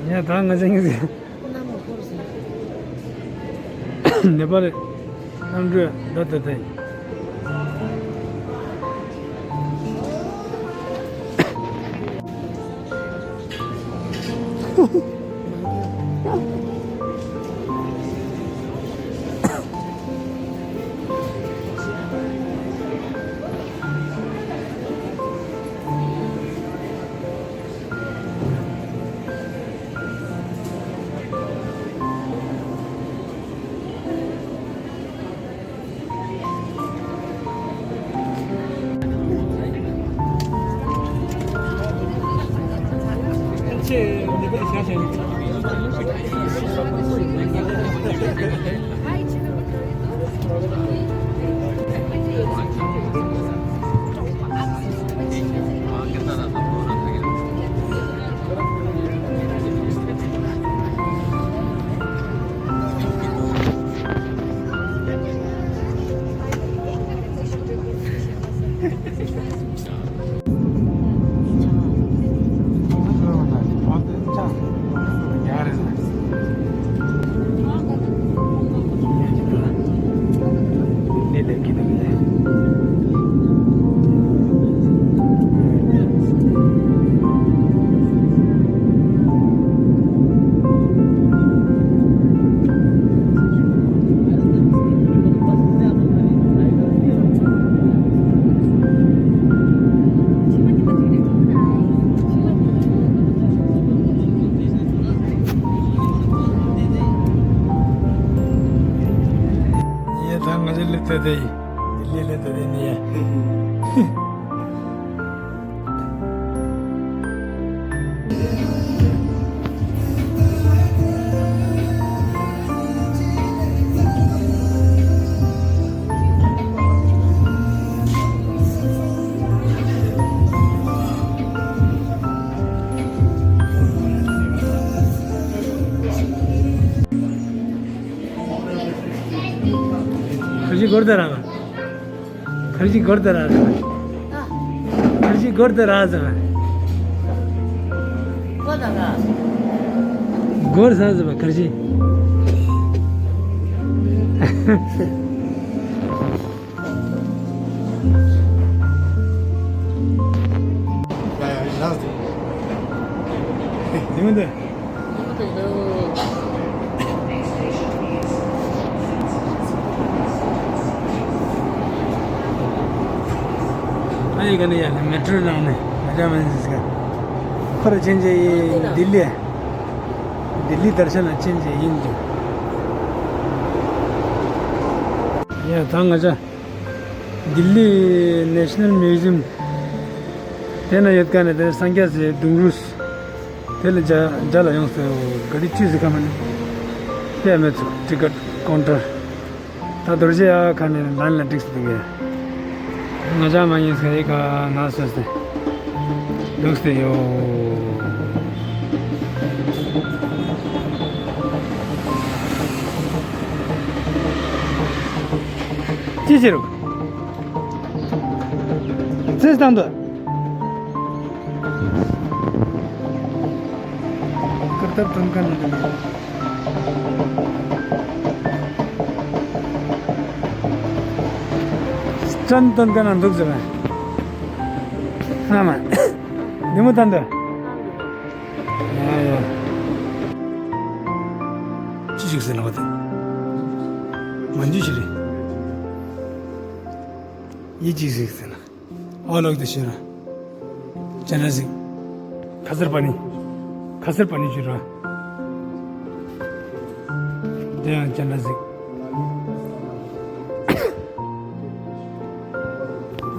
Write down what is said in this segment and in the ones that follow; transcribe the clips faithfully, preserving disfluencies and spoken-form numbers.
ཡ་ད་ང་ཚོ་ཡིན་ཟེར། ནེ་པ་ལི་གནམ་གྲུ་ད་ད་ད་ཡིན། ཡ་ད་ང་ཚོ་སླེབས་ཐུབ་བསྡད་ཡིན། ལི་ལི་ལི་ལི་ལི། ཁར་ཇི་སྒོར་དེ་རང་། ཁར་ཇི་སྒོར་དེ་རང་ཟེར། ཁར་ཇི་སྒོར་དེ་རང་ཟེར། སྒོར་ཟ་ཟེར་བ་ཁར་ཇི། ཡ་ཡ་ཡ། ནི་མ་འདི། ཨ་ཡི་ག་ནས་ཡ་ལ་མེ་ཊྲོ་ནང་ནས་མ་ཇ་མ་ཟིག་ཁོ་ར་ཆེན་ཆེ་ཡིན། ལྡི་ལི། ལྡི་ལི་དར་ཤ་ན་ཆེན་ཆེ་ཡིན་འདུག་ཡ་ད་ང་ཅག་ལྡི་ལི་National Museum དེ་ན་ཡོད་མཁན་ནི་དེ་སངས་རྒྱས་སི་གདུང་རུས། དེ་ལ་མཇལ་མཇལ་ལ་ཡོང་སོང་། ག་རི་ཅི་ཟིག་ཁ་མ་ནི་དཔེ་མེད་ཚུགས། ཊི་ཀེཊ་ཀོན་ཊར། ད་རྡོ་རྗེ་ཨ་ཁ་ནི་ལན་ལ་འགྲིག་སོང་། དེ་གས་ང་ཅག་མ་ཡིན་ཟེར་ཡི་ག་ན་སོ་སེ་འདུག་སྟེ་ཡོད། ཅི་བྱེད་རུང་། ཙེ་སྟངས་དུ། ཀིར་ཏབ་དོན་ཀ་ནང་དུ་ནས། སྤྱན་དོན་ཀ་ནང་འདུག་ཟེར་བས། ཨ་མ། ནི་མོ་དང་དུ། ཡ་ཡ། ཅི་ཞིག་ཟེར་ན་བ་དེ། མ་འཇུ་ཞིག་རེད། ཡི་ཅི་ཞིག་ཟེར་ན། ཨོ་ལོག་དེ་ཤེས་ར། ཅན་ར་ཟིག་ཁ་སར་པ་ནི། ཁ་སར་པ་ནི་ཞུ་ར། དེ་ཡང་ཅན་ར་ཟིག་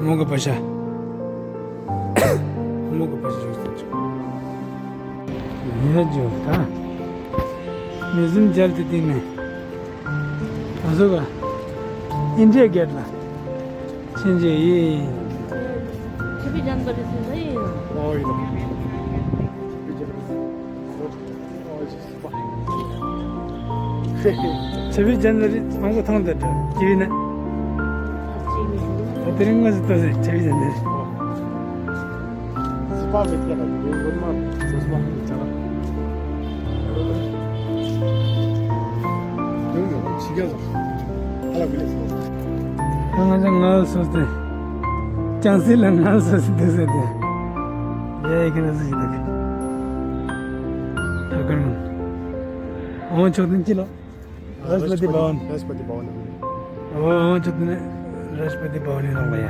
མོ་གི་པ་ཤ། མོ་གི་པ་ཤ་ཞུ་ཟིག་ཡིན་ན་ཇོ་ད། མི་ཟིན་མཇལ་དེ་སྟེང་ནས། ད་གཟོད་པ། ཨིན་ཌི་ཡ་གེ་ཊི་ལ། ཕྱིན་ཆད་ཡིན། ཆབ་ཡིན། ཆབ་ཡིན་ཇན་ཝ་རི་ཟེར་ན་ཡིན། ཨོ་ཡིན། ཆབ་ཡིན་ཇན་ཝ་རི་མང་པོ་མཐོང་དེ་འདྲ་ཅི་ཡིན་ན། ཨ་དེ་རིང་ང་ཚོ་ལྟོས་ཟེར་ཆབ་ཡིན་ཇན་ཝ་རི། ཟི་པ་མེད་ཀྱང་ཡིན་དགོས་མ་ཟི་པ་ཅ་ལག་ང་ཚོ་ངལ་གསོ་སྟེ། ཅང་སི་ལ་ངལ་གསོ་སྟེ་འདུག་ཟེར་ཏེ། ཡ་ཡི་ཁ་ན་སུ་ཞིག་འདུག་ད་གར་མོན། ཨོ་ཆོག་ཏུ་ཅི་ལོ། རཱཤ་ཏྲ་པ་ཏི་བྷ་ཝན། རཱཤ་ཏྲ་པ་ཏི་བྷ་ཝན། ཨོ་ཨོ་ཆོག་ཏུ་ནི་རཱཤ་ཏྲ་པ་ཏི་བྷ་ཝན་ནི་ནང་ལ་ཡ།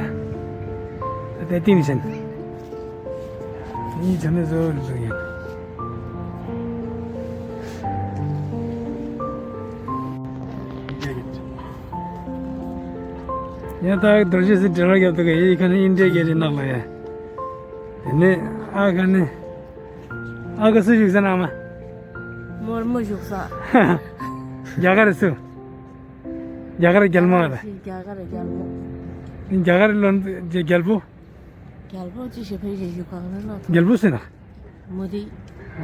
ད་ལྟ་ཏིང་ཞན། ཡིན་ཆ་ནས་བཟོ་བཟོ་ཡིན། ཡང་ད་རྡོ་རྗེ་སི་འབྲེལ་བ་རྒྱབ་ཏུ་ག་ཡི་ཁ་ནས་ཨིན་ཌི་ཡ་གེ་རི་ནང་ལ་ཡ། དེ་ནས་ཨ་ཁ་ནས་ཨ་ཁ་སུ་བཞུགས་ས་ན་མ། མོར་མོ་བཞུགས་ས། རྒྱ་གར་སུ། རྒྱ་གར་རྒྱལ་མོ་རེད། རྒྱ་གར་རྒྱལ་མོ། རྒྱ་གར་ལོན་རྒྱལ་པོ། རྒྱལ་པོ་ཅི་ཞིག་ཕེབས་ཞིག་ཞུ་གང་རེད་ལ། རྒྱལ་པོ་ཟེར་ན། མོ་དི།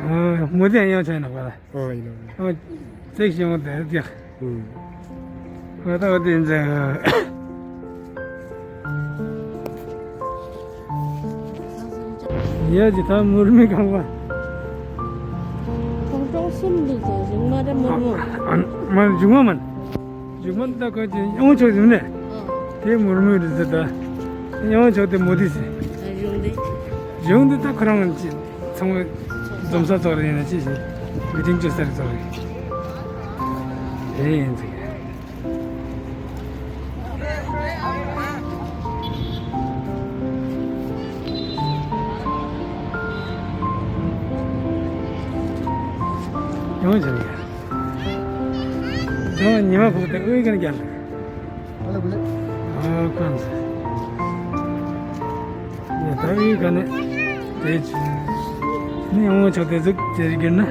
ཨ། མོ་དི་ཡང་ཡང་ཆ་ཡིན་ནོ་ག་ལ། ཨོ་ཡིན་ནོ། ཨོ། ཚེག་ཞིམ་མོ་དེ་དེ། ཨུམ། ང་ད་བ་དེ་འཛེ། ཡ་ཇི་ད་མུར་མི་གང་བ། ཁོང་ཀྲོང་གསུམ་འདུག་ཟེར་རིང་མ་རེད་མོར་མོ། ཨ། མ་འཇུག་མ་མ། མཇུག་མ་ད་ཁོ་ཅི་ཡང་ཆོག་ཟིན་ནས། དེ་མུར་མུར་རེད་ཟེར་ད། ཡང་ཆོག་དེ་མོ་དི་ཟེར། གཞུང་དེ། གཞུང་དེ་ད་ཁོ་རང་ཅི་ཚང་མ་འཛོམས་ས་ཚོགས་རེད་ཡིན་ན་ཅི་ཞིག་མི་ཏིང་བཅོ་ས་རེད་ཚོགས་རེད། དེ་ཡིན་ཟིག་ཡང་ཆོག་ཡ། ཉི་མ་ཕོག་སྟེ་དབུས་ཀྱང་རྒྱལ། ཨ་ཁོང་ཚོ། ཡ་ད་དབུས་ཀ་ནས་དེ་ནི་ཡང་ཆོག་དེ་ཟུག་ཅེས་བརྒྱུད་ན་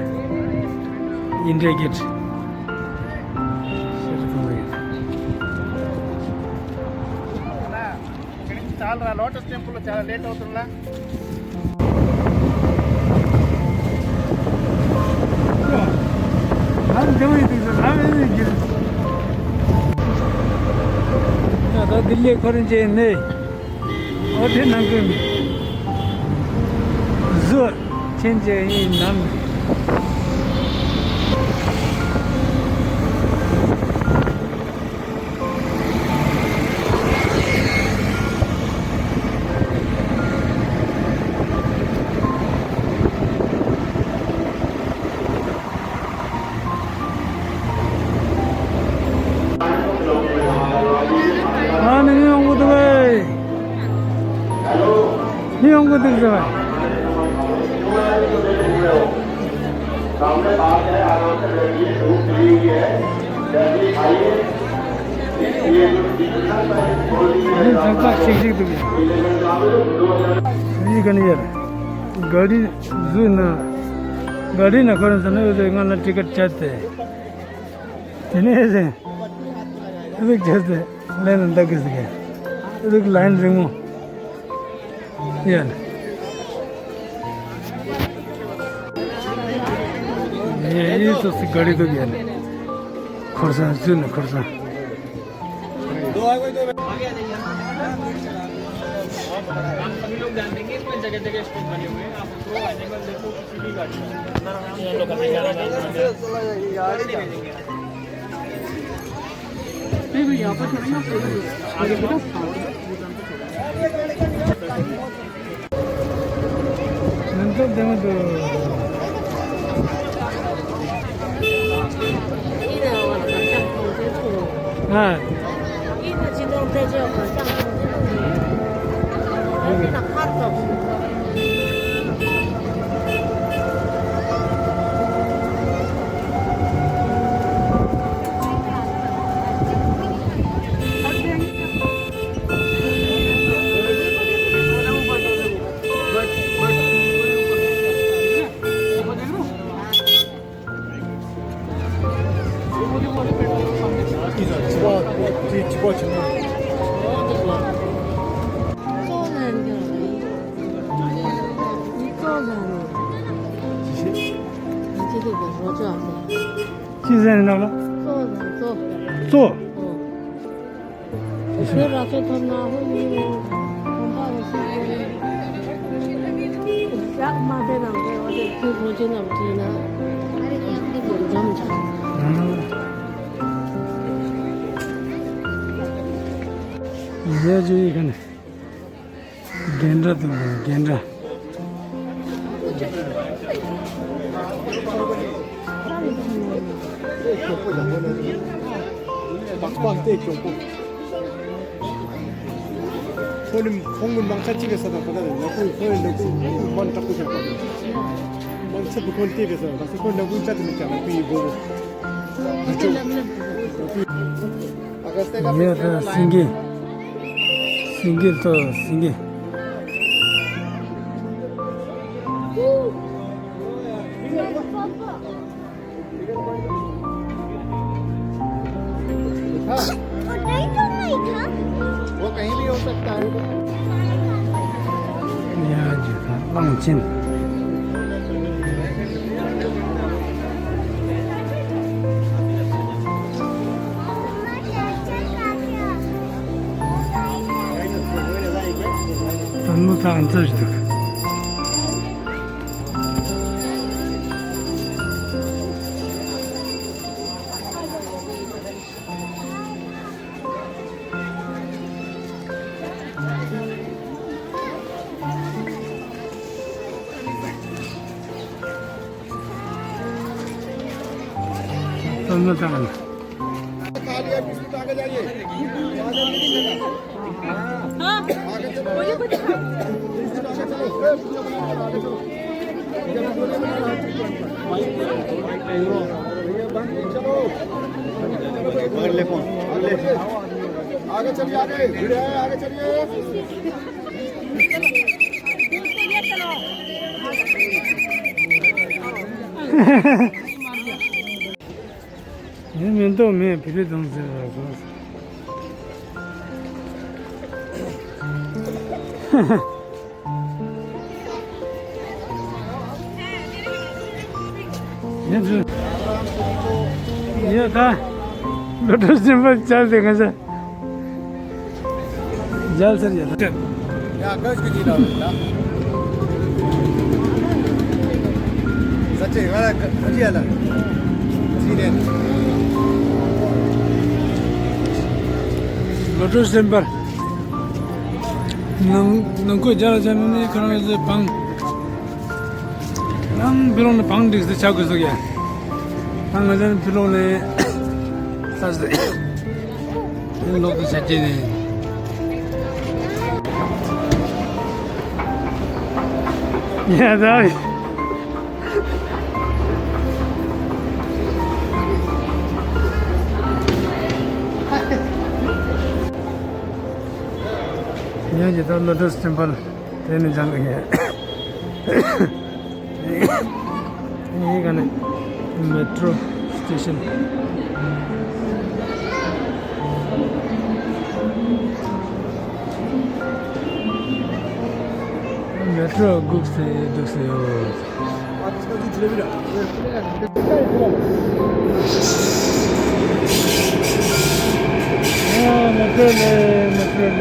ཨིན་ཌི་ཡ་གེ་ཊི། ཤར་གཏོང་གི་ཡོད། చాలా lotus temple చాలా లేట్ అవుతుందా? ད་ལྡི་ལི་ཁོ་རང་ཅན་ནས་ཨོ་ཐེ་ནང་གི་བཟོ་ཆེན་ཅན་ཡིན་ནམ། ཨ་ནི་ཡོང་གི་འདུག་གས། ཡོང་གི་འདུག་ཟེར་བ། ཨ་ནི་ཚག་ཚག་ཤིག་ཤིག་འདུག་ཡ། ཡི་ག་ནི་ཡར། ག་རི་བཟོས་ན། ག་རི་ན་ཁོ་རང་ཚོ་ནི་འོ་ཟེར་ང་ལ་ཊི་ཀེ་ཊི་བྱས་ཏེ། དེ་ནས་ཟེར། རིག་བྱས་ཏེ་ལན་ལ་འདག་གི་ཟེར་གི། རིག་ལན་རིང་མོ། ཡ་ལ། ཡ་ཡི་སོ་སི་ག་རི་འདུག་ཡ་ལ། འཁོར་ས་བཟོས་ན་འཁོར་ས། ཅི་ཟེར་ནི་ནག་ལ། གཙོ་དང་གཙོ། གཙོ། དེ་ར་ཚོ་ཐོབ་ན་ཧོ་ཡིན། གོམ་པ་རུ་སུ་ཡིན། ཞག་མ་དེ་ནང་དེ་འོ་དེ་ཁོའི་གོ་ཆེ་ནམ་བྲིས་ན་འཛོམས་ཆགས། ཡ་ཇུ་ཡི་ཁ་ནས། རྒན་འདྲ་དང་རྒན་འདྲ། པགས་པ་སྟེ་གྱོང་པོ། ཁོ་ནི་ཁོང་གི་མང་ཆ་གཅིག་གི་ས་དང་ཁོ་ན་ནག་པོ་ཁོ་ནི་ནག་པོ་མང་དྲག་པོ་བྱ་བ་རེད། མང་ཆེ་བུ་ཁོ་ནི་སྟེ་གི་ས་དང་ཁོ་ནག་པོའི་ཆ་དེ་ནི་ཀྱང་ནག་པོའི་སྒོ་བོ། ཡ་ད་སེང་གེ། སེང་གེ་ལྟོས་སེང་གེ། वो कहीं भी हो सकता है। ཡ་ཇི་ད་གླང་ཆེན། ད་ནུ་ཐང་འཛུལ་འདུག་ད་ནུ་ཐང་། आगे चलिए, आगे भिड़ है, आगे चलिए। ངའི་མེ་ཏོག་མེད་བི་རི་དང་ཟེར་བ་སོང་། ཡིན་ཚུལ། ཡོད་ད། ལོ་ཏོག་ཤན་པ་བཅར་ཏེ་ང་ཚོ། མཇལ་ཚར་ཡ་ད། ཡ་ག་ཅིག་གི་ལ་ཡ། ས་ཆེ་ང་ལ་ག་ཅི་ཡ་ལ། ཅི་ནས། ལོ་ཏོག་ཤན་པ། ནང་ནང་ཁོས་མཇལ་ལ་བྱ་ནི་ཁོ་རང་ཚོའི་བང་། ནང་ཕི་ལོག་ནས་བང་བསྒྲིགས་ཏེ་བྱ་དགོས་ཟེར་ཡ། ད་ང་ཚོ་ཕི་ལོག་ནས་ས་ཟེར། ཕི་ལོག་ཏུ་བྱ་སྐྱེས་ནས། ཡ་ད། ཡ་ཇི་ད་ལོ་ཏོག་ཤན་པ། དེ་ནི་ལྗང་གི་ཡིན། ཡིན་ག་ནི་མེ་ཏྲོ་སི་ཊེ་ཤན། མེ་ཏྲོ་སྒུག་སེ་འདུག་སེ་ཡོད། གཅིག་རེད།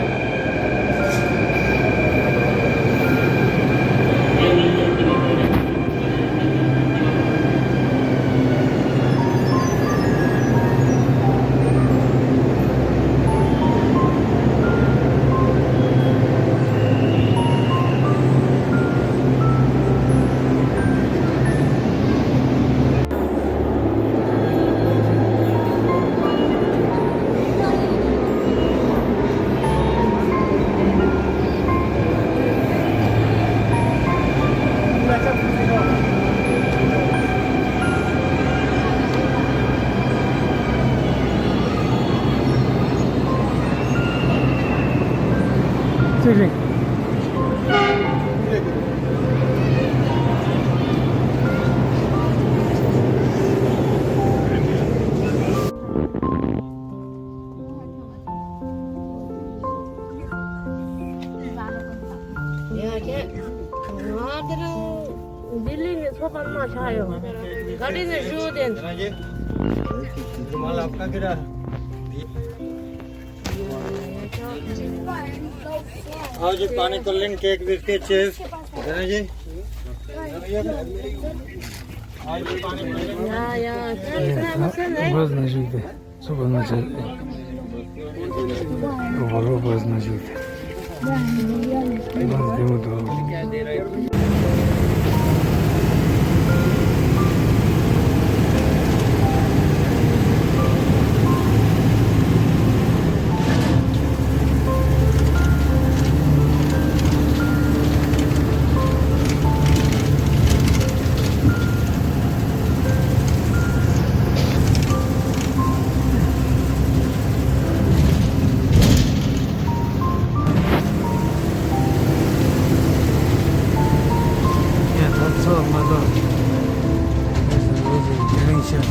ལྡི་ལི་ནས་ཚོགས་པ་མ་ཆགས་ཡོད། ག་རེ་ནས་ཞུ་དེ། आओ जी, पानी, cold drink, cake, biscuit, chips. देना जी। आओ जी, पानी, कोल्ड ड्रिंक। ཡ་ཡ་ཁྱེད་ཚོ་མི་སེམས་ནས། ཚོགས་པ་ང་ཚོ་ཡོད། བོལ་བོ་བྷ་སི་ནང་བཞུགས་ཏེ། བྷ་སི་བདེ་མོ་འདུག་ཡ་ད་ཚོ་མ་གཏོགས། ཨེ་ཟེར་ཨེ་ཟེར་དེ་རིང་ཤར་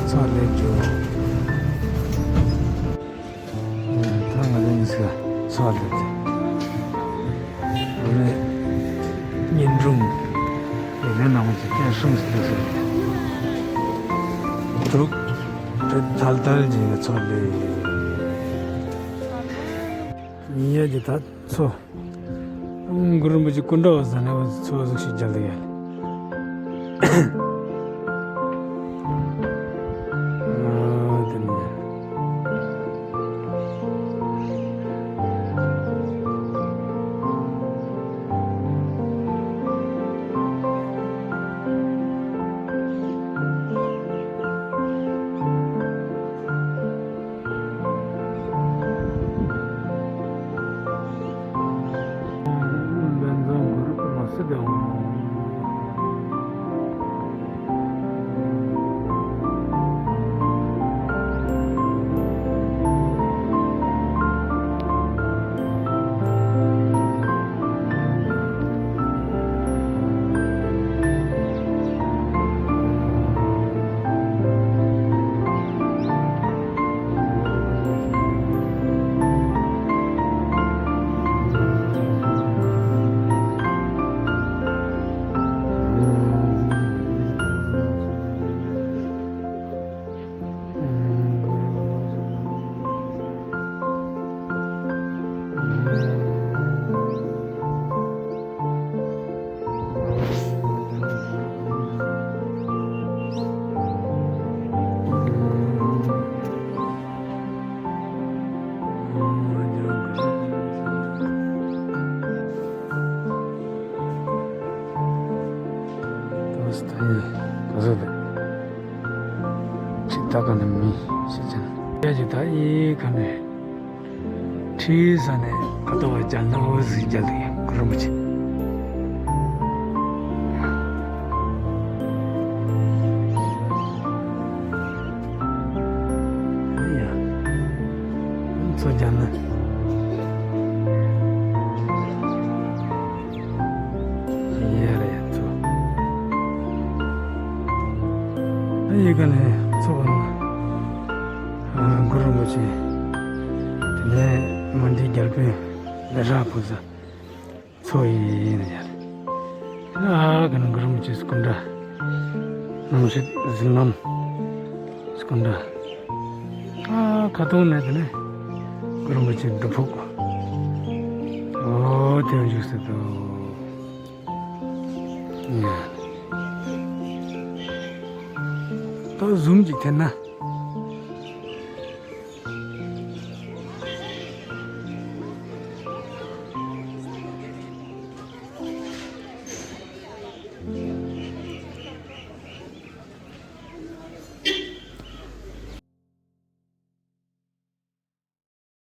ཚོ་སླེབས་འགྲོ། ད་ང་ཚོ་གཉིས་ཀ་ཚོ་སླེབས་ཏེ། འོ་ནས་ཉིན་དྲུག་ཡིན་ན་ནང་མི་ཚོ་སྐད་སྲུང་ཟིན་འདུག་ཟེར་ཏེ། དྲུག་དེ་ཐལ་ཐལ་གྱི་ཚོ་སླེབས། ཉིན་ཡ་གྱི་ད་ཚོ། གུ་རུ་རིན་པོ་ཆེ་སྐུ་འདྲ་བ་ཟ་ནས་འཚོ་བ་ཟིག་ཞིག་རྒྱལ་དུ་ཡ། ཁྲི་ད་ག་ནས་མི་ཤེས་ཅན། ཡ་ཇི་ད་ཡི་ག་ནས། ཁྲིའི་ས་ནས་ཁ་ཐོག་བ་རྒྱ་ནག་འོད་ཟིག་རྒྱ་ལ་ཡ་གུ་རུ་མ་ཆེ། ཡ། ཚོ་རྒྱ་ནག་ཡ་རེད་ཚོ། ཨ་ཡི་ག་ནས་ཚོ་བ་ན། ཨ་གུ་རུ་མ་ཆེ། དེ་ནས་མ་འདི་རྒྱལ་པོའི་ལས་ར་ཕུག་ས་ཚོ་ཡིན་ཡ་རེད། ཨ་ག་ནས་གུ་རུ་མ་ཆེ་སྐུ་འདྲ། ནང་ཤེད་ཟིལ་ལམ་སྐུ་འདྲ། ཨ་ཁ་ཐོག་ནས་དེ་ནས་གུ་རུ་མ་ཆེ་སྒྲུབ་ཕུག་འོ་དེ་བཞུགས་སྲིད་དོ། ད་ཟུམ་གྱི་ཐད་ན།